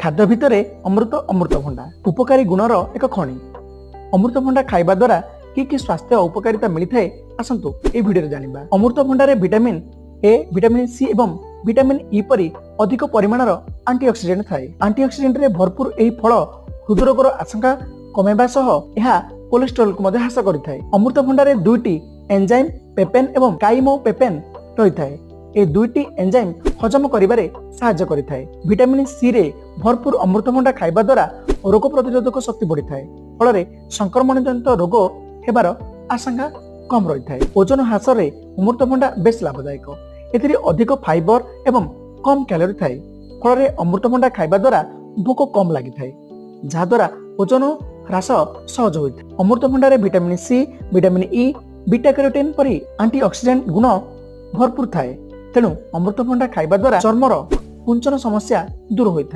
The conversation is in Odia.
ଖାଦ୍ୟ ଭିତରେ ଅମୃତ। ଅମୃତଭଣ୍ଡା ଉପକାରୀ ଗୁଣର ଏକ ଖଣି। ଅମୃତଭଣ୍ଡା ଖାଇବା ଦ୍ୱାରା କି କି ସ୍ୱାସ୍ଥ୍ୟ ଉପକାରିତା ମିଳିଥାଏ, ଆସନ୍ତୁ ଏହି ଭିଡ଼ିଓରେ ଜାଣିବା। ଅମୃତଭଣ୍ଡାରେ ଭିଟାମିନ୍ ଏ, ଭିଟାମିନ୍ ସି ଏବଂ ଭିଟାମିନ୍ ଇ ପରି ଅଧିକ ପରିମାଣର ଆଣ୍ଟିଅକ୍ସିଡେଣ୍ଟ ଥାଏ। ଆଣ୍ଟିଅକ୍ସିଡେଣ୍ଟରେ ଭରପୁର ଏହି ଫଳ ହୃଦରୋଗର ଆଶଙ୍କା କମାଇବା ସହ ଏହା କୋଲେଷ୍ଟ୍ରଲକୁ ମଧ୍ୟ ହ୍ରାସ କରିଥାଏ। ଅମୃତଭଣ୍ଡାରେ ଦୁଇଟି ଏନଜାଇମ୍ ପେପେନ୍ ଏବଂ କାଇମୋ ପେପେନ୍ ରହିଥାଏ। ଏହି ଦୁଇଟି ଏନଜାଇମ୍ ହଜମ କରିବାରେ ସାହାଯ୍ୟ କରିଥାଏ। ଭିଟାମିନ୍ ସି ରେ ଭରପୁର ଅମୃତଭଣ୍ଡା ଖାଇବା ଦ୍ୱାରା ରୋଗ ପ୍ରତିରୋଧକ ଶକ୍ତି ବଢିଥାଏ। ଫଳରେ ସଂକ୍ରମଣ ଜନିତ ରୋଗ ହେବାର ଆଶଙ୍କା କମ ରହିଥାଏ। ଓଜନ ହ୍ରାସରେ ଅମୃତଭଣ୍ଡା ବେଶ ଲାଭଦାୟକ। ଏଥିରେ ଅଧିକ ଫାଇବର ଏବଂ କମ କ୍ୟାଲୋରି ଥାଏ। ଫଳରେ ଅମୃତଭଣ୍ଡା ଖାଇବା ଦ୍ୱାରା ଭୋକ କମ ଲାଗିଥାଏ, ଯାହାଦ୍ୱାରା ଓଜନ ହ୍ରାସ ସହଜ ହୋଇଥାଏ। ଅମୃତଭଣ୍ଡାରେ vitamin C, vitamin E, beta carotene ପରି ଆଣ୍ଟିଅକ୍ସିଡେଣ୍ଟ ଗୁଣ ଭରପୁର ଥାଏ। ତେଣୁ ଅମୃତଭଣ୍ଡା ଖାଇବା ଦ୍ୱାରା ଚର୍ମର କୁଞ୍ଚନ ସମସ୍ୟା ଦୂର ହୋଇଥାଏ।